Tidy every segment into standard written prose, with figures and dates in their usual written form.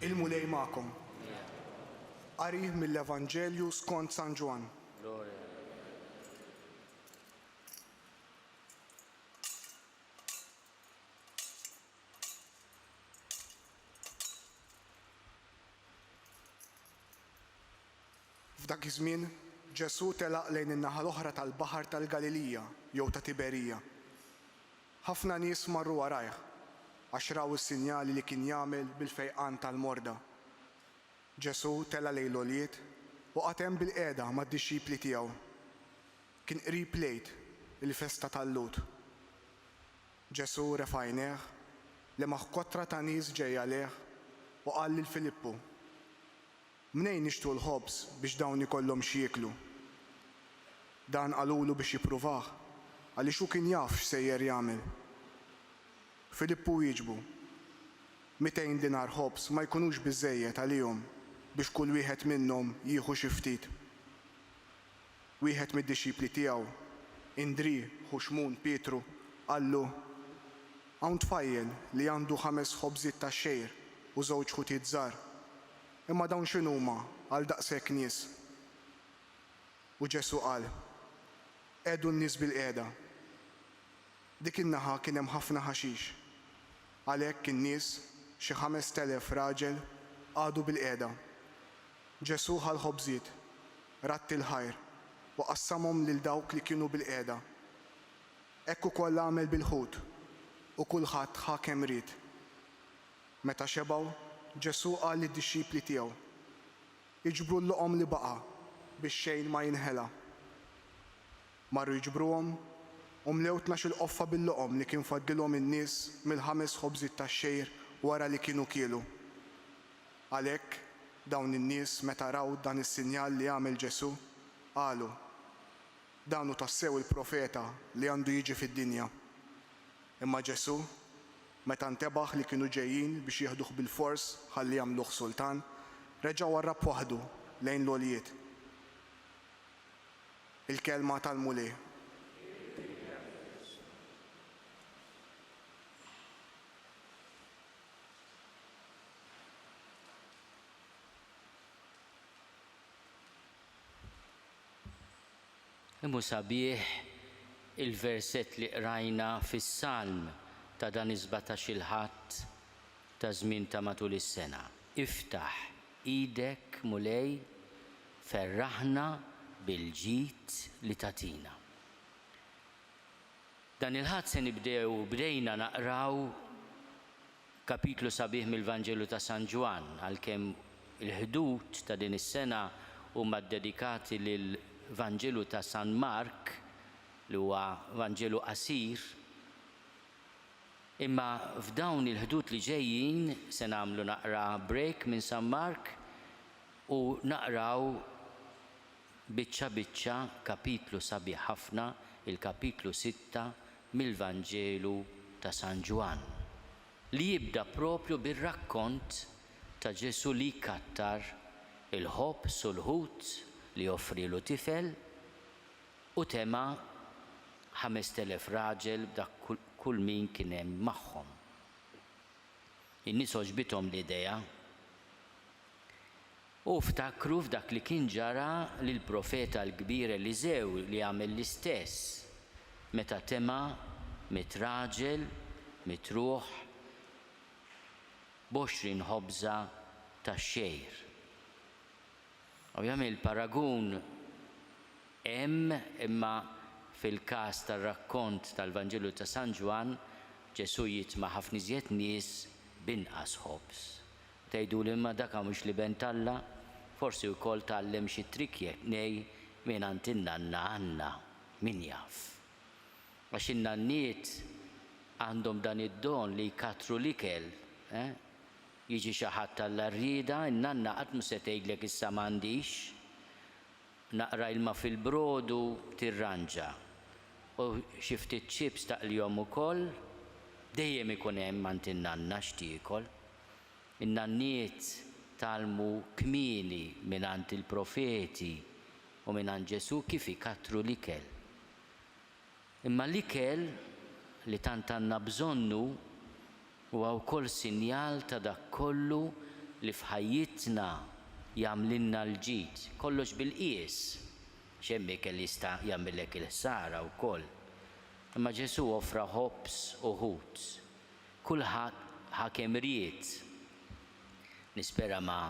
Il-Mulej magħkom. Qari mill-Evanġelju skont San Ġwann. F'dak iż-żmien, Ġesù telaq lejn in-naħa l-oħra tal-Baħar tal-Galilija jew ta' Tiberija. Ħafna nies marru warajh, għax raw is-sinjali li kien jagħmel bil-fejqan tal-morda. Ġesù tela' lejn l-għoljiet u qagħad hemm bilqiegħda mad-dixxipli tiegħu. Kien qrib l-Għid, il-festa tal-Lhud. Ġesù refa' għajnejh, lemaħ kotra ta' nies ġejja lejh, u qal lil Filippu, Mnejn nixtru l-ħobż biex dawn ikollhom x'jieklu? Dan qalulu biex jippruvah, għaliex hu kien jaf x'sejjer jagħmel. Filippu wieġbu, 200 dinar ħobż ma jkunux biżżejjed għalihom biex kull wieħed minnhom jieħu xi ftit. Wieħed mid-dixxipli tiegħu, Indrì, ħu Xmun Pietru, qallu, Hawn tfajjel li għandu ħames ħobżiet tax-xgħir u żewġ ħutiet żgħar. Imma dawn x'inhuma għal daqshekk nies? U Ġesù qal, Qiegħdu n-nies bilqiegħda. Dik in-naħa kien hemm ħafna ħaxix. Għalhekk in-nies, xi 5000 raġel, qagħdu bilqiegħda. Ġesù ħa l-ħobżiet, radd il-ħajr, u qassamhom lil dawk li kienu bilqiegħda. Hekk ukoll għamel bil-ħut, u kulħadd ħa kemm ried. Meta xebgħu, Ġesù qal lid-dixxipli tiegħu, Iġbru l-loqom li baqa' biex xejn ma jinħela. Marru jiġbruhom, u mlew tnax-il qoffa bil-loqom li kien fadlilhom in-nies mill-ħames ħobżiet tax-xgħir wara li kienu kielu. Għalhekk, dawn in-nies meta raw dan is-sinjal li għamel Ġesù, qalu, Dan hu tassew il-profeta li għandu jiġi fid-dinja. Imma Ġesù, meta ntebaħ li kienu ġejjin biex jieħduh bilfors ħalli jagħmluh sultan, reġa' warrab waħdu lejn l-għoljiet. Il-Kelma tal-Mulej. Kemm hu sabiħ il-versett li qrajna fis-Salm ta' dan is-sbatax-il Ħadd ta' żmien ta' matul is-sena, Iftaħ idek, Mulej, ferraħna bil-ġid li tagħtina. Dan il-Ħadd se nibdew bdejna naqraw Kapitlu sabiħ mill-Vanġelu ta' San Ġwann, għalkemm il-Ħdud ta' din is-sena huma ddedikati lill-Vanġelu ta' San Mark, li huwa Vanġelu qasir, imma f'dawn il-Ħdud li ġejjin se nagħmlu naqra break minn San Mark u naqraw biċċa biċċa kapitlu sabiħ ħafna, il-kapitlu sitta mill-Vanġelu ta' San Ġwann, li jibda proprju bir-rakkont ta' Ġesù li jkattar il-ħobż u l-ħut li offrielu tifel u tema' 5000 raġel b'dak kull min kien hemm magħhom. In-nies għoġbithom l-idea. U ftakru f'dak li kien ġara lill-profeta l-kbir Eliżew li għamel l-istess meta tema' mitt raġel, mitt ruħ, b'għoxrin ħobża tax-xgħir. Ovvjament il-paragun hemm imma fil-każ tar-rakkont tal-Vanġelu ta' San Ġwann, Ġesù jitma' ħafna iżjed nies b'inqas ħobż. Tgħiduli imma dak mhux l-Iben t'Alla? Forsi wkoll tgħallem xi trick jekk nej mingħand in-nanna Anna, min jaf. Għax in-nanniet għandhom dan id-don li jkattru l-ikel, eh? Jiġi xi ħadd għall-għarrieda, in-nanna qatt mhu se tgħidlek issa m'għandix. Naqra ilma fil-brodu tirranġa. U xi ftit chips taqlihom ukoll. Dejjem ikun hemm għand in-nanna x'tiekol. In-nanniet tgħallmu kmieni mingħand il-profeti u mingħand Ġesù kif ikattru l-ikel. Imma l-ikel, li tant għandna bżonnu, huwa wkoll sinjal ta' dak kollu li f'ħajjitna jagħmlilna l-ġid, kollox bil-qies, għax hemm ikel li jista' jagħmillek il-ħsara wkoll. Imma Ġesù offra ħobż u ħut. Kulħadd ħa kemm ried. Nispera ma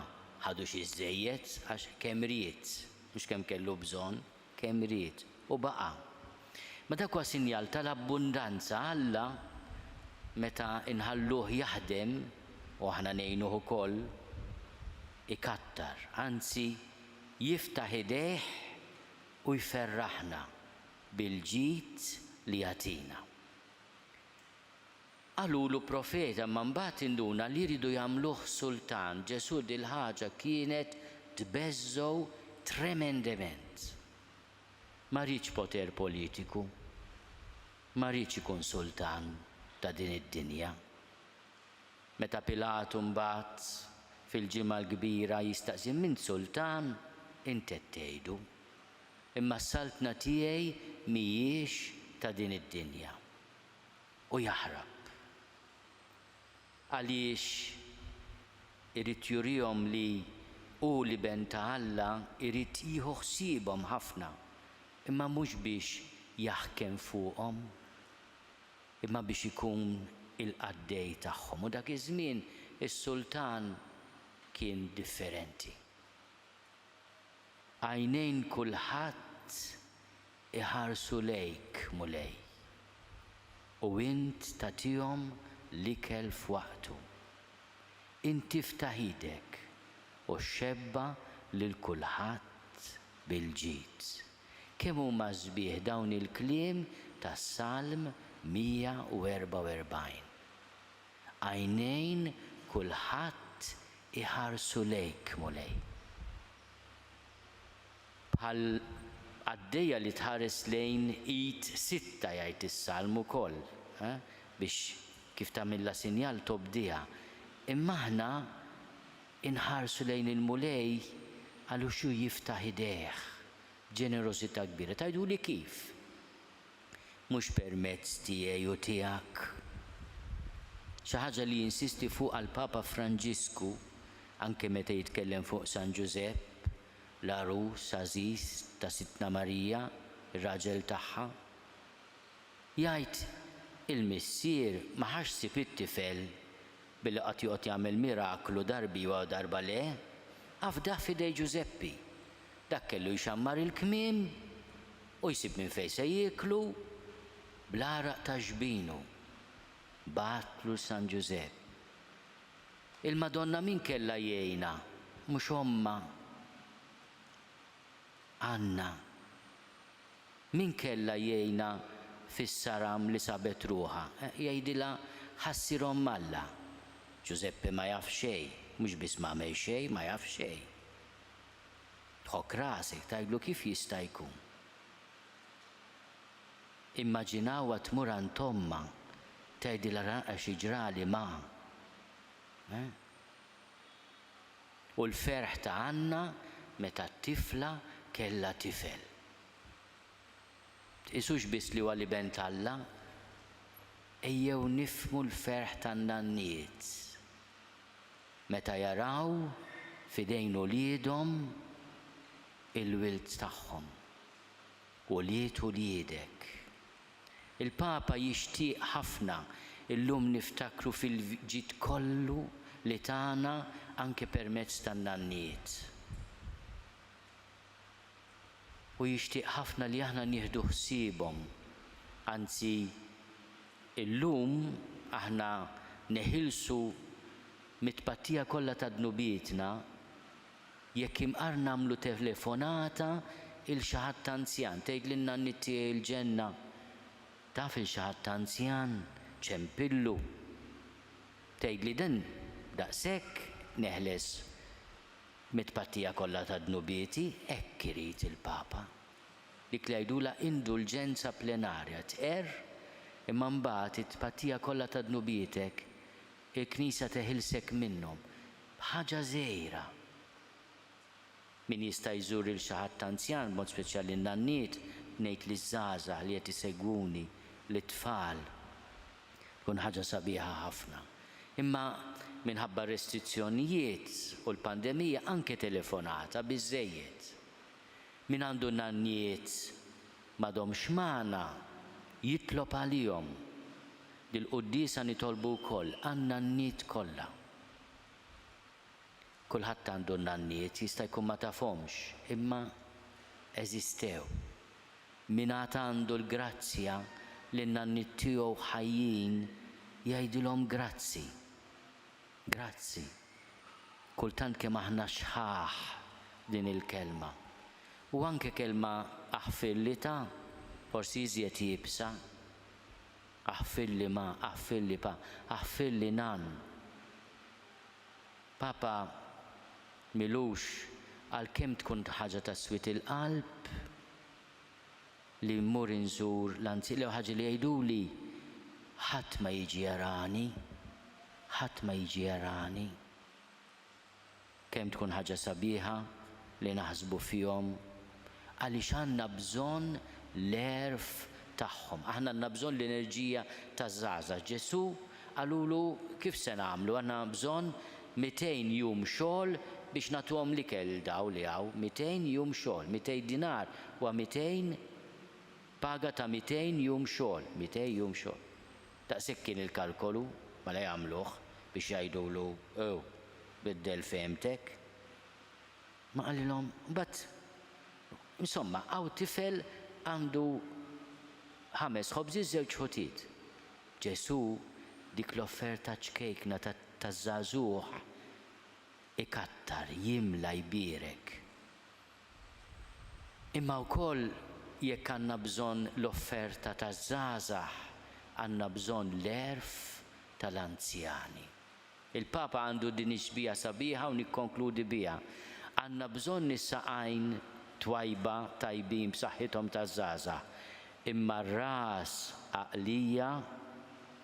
ħadux iżżejjed għax kemm ried, mhux kemm kellu bżonn, kemm ried u baqa'. Ma dak huwa sinjal tal-abbundanza, Alla meta nħalluh jaħdem u aħna ngħinuh ukoll, ikattar, anzi jiftaħ idejh u jferraħna bil-ġid li jagħtina. Qalulu profeta imma mbagħad induna li jridu jagħmluh sultan. Ġesù dil-ħaġa kienet tbeżżgħu tremendement. Ma riedx poter politiku. Ma riedx ikun sultan ta' din id-dinja. Meta Pilatu mbagħad fil-Ġimgħa l-Kbira jistaqsi m'int sultan, int qed tgħidu. Imma s-saltna tiegħi mhijiex ta' din id-dinja. U jaħrab. Għaliex irid jurihom li hu l-Iben ta' Alla irid jieħu ħsiebhom ħafna, imma mhux biex jaħkem fuqhom, imma biex ikun il-qaddej tagħhom. U dak iż-żmien is-sultan kien differenti. Għajnejn kulħadd iħarsu lejk, Mulej, u int tagħtihom l-ikel f'waqtu. Int tiftaħ idek u xxebba' lil kulħadd bil-ġid. Kemm huma sbieħ dawn il-kliem tas-Salm 144! Għajnejn kulħadd iħarsu lejk, Mulej. Bħal qaddejja li tħares lejn id sidtha jgħid is-Salm ukoll, eh, biex kif tagħmilha sinjal tobdiha. Imma aħna inħarsu lejn il-Mulej għaliex hu jiftaħ idejh b'ġenerożità kbira. Tgħiduli kif? Mhux permezz tiegħi u tiegħek. Xi ħaġa li jinsisti fuqha l-Papa Franġisku anke meta jitkellem fuq San Ġużepp, l-għarus għażiż ta' Sidtna Marija, ir-raġel tagħha. Jgħid, il-missier ma ħax ħsieb it-tifel billi qagħad joqgħod jagħmel miraklu darba iva u darba le, afdah f'idej Ġużeppi. Dak kellu jxammar il-kmiem u jsib minn fejn se jieklu bl-għaraq ta' xbinu. Bagħatlu San Ġużepp. Il-Madonna min kellha jgħinha? Mhux ommha. Anna. Min kellha jgħinha fis-saram li sabet ruħha? Jgħidilha ħa ssir omm Alla. Ġużeppi ma jaf xejn, mhux biss m'għamel xejn, ma jaf xejn. Tħokk rasek, tgħidlu kif jista' jkun. Immaġinawha tmur għand ommha tgħidilha ara xi ġrali ma. Eh? U l-ferħ ta' Anna meta t-tifla kellha tifel. Tqisux biss li huwa l-Iben t'Alla, ejjew nifhmu l-ferħ tan-nanniet meta jaraw f'idejn uliedhom il-wild tagħhom. Ulied uliedek. Il-Papa jixtieq ħafna illum niftakru fil-ġid kollu li tana anke permezz tan-nanniet. U jixtieq ħafna li aħna nieħdu ħsiebhom. Anzi, illum aħna neħilsu mit-tpattija kollha ta' dnubietna Jekk imqar nagħmlu telefonata 'il xi ħadd anzjan, tgħid lin-nanniet tiegħi l-ġenna, taf 'il xi ħadd anzjan, ċempillu. Tgħidli din daqshekk neħles mit-tpattija kollha ta' dnubieti, hekk irid il-Papa. Dik li jgħidulha indulġenza plenarja, tqerr imma mbagħad it-tpattija kollha ta' dnubietek il-Knisja teħilsek minnhom b'ħaġa żgħira. Min jista' jżur lil xi ħadd anzjan, b'mod speċjali n-nanniet, ngħid liż-żgħażagħ li qed isegwuni, lit-tfal, tkun ħaġa sabiħa ħafna. Imma minħabba r-restrizzjonijiet u l-pandemija anke telefonata biżżejjed. Min għandu nanniet m'għadhomx magħna jitlob għalihom. Dil-quddiesa nitolbu wkoll għan-nanniet kollha. Kulħadd għandu n-nanniet, jista' jkun ma tafhomx, imma eżistew. Min għad għandu l-grazzja li n-nanniet tiegħu ħajjin jgħidilhom grazzi. Grazzi. Kultant kemm aħna xħaħ din il-kelma. U anke kelma aħfirli ta' forsi iżjed iebsa. Aħfirli ma, aħfirli pa, aħfirli nann. Papa m'ilux għalkemm tkun ħaġa ta' swied il-qalb li mmur inżur l-anzjani, l-ewwel ħaġa li jgħiduli, ħadd ma jiġi jarani, ħadd ma jiġi jarani. Kemm tkun ħaġa sabiħa li naħsbu fihom għaliex għandna bżonn l-għerf tagħhom. Aħna għandna bżonn l-enerġija taż-żgħażagħ. Ġesù qalulu kif se nagħmlu, għandna bżonn 200 jum xogħol biex nagħtuhom l-ikel lil dawn li hawn, 200 jum xogħol, 200 dinar huwa 200 paga ta' 200 jum xogħol, 200 jum xogħol. Daqshekk kien il-kalkolu, mela jagħmluh biex jgħidulu, Ew, biddel fehmtek. Ma qalilhom, imbagħad, insomma, hawn tifel għandu ħames ħobżiet żewġ ħutiet. Ġesù dik l-offerta ċkejkna taż-żagħżugħ ikattar, jimla, jbierek. Imma wkoll jekk għandna bżonn l-offerta taż-żgħażagħ, għandna bżonn l-għerf tal-anzjani. Il-Papa għandu din ix-xbieha sabiħa u nikkonkludi biha. Għandna bżonn is-saqajn twajba, tajbin, b'saħħithom taż-żgħażagħ, imma r-ras għaqlija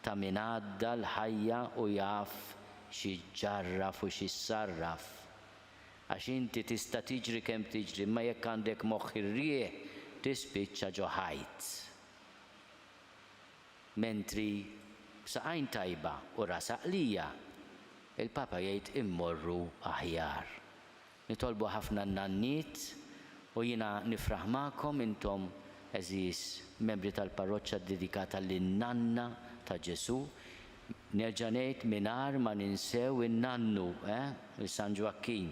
ta' min għadda l-ħajja u jaf xi ġġarraf u xi ssarraf. Għax inti tista' tiġri kemm tiġri imma jekk għandek moħħ ir-riħ tispiċċa ġo ħajt. Mentri b'saqajn tajba u ras għaqlija, il-Papa jgħid immorru aħjar. Nitolbu ħafna n-nanniet u jiena nifraħ magħkom intom għeżież membri tal-parroċċa ddedikata lin-nanna ta' Ġesù. Nerġa' ngħid mingħajr ma ninsew in-nannu, eh, lil San Ġwakkin.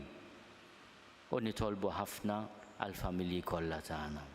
U nitolbu ħafna għall-familji kollha tagħna.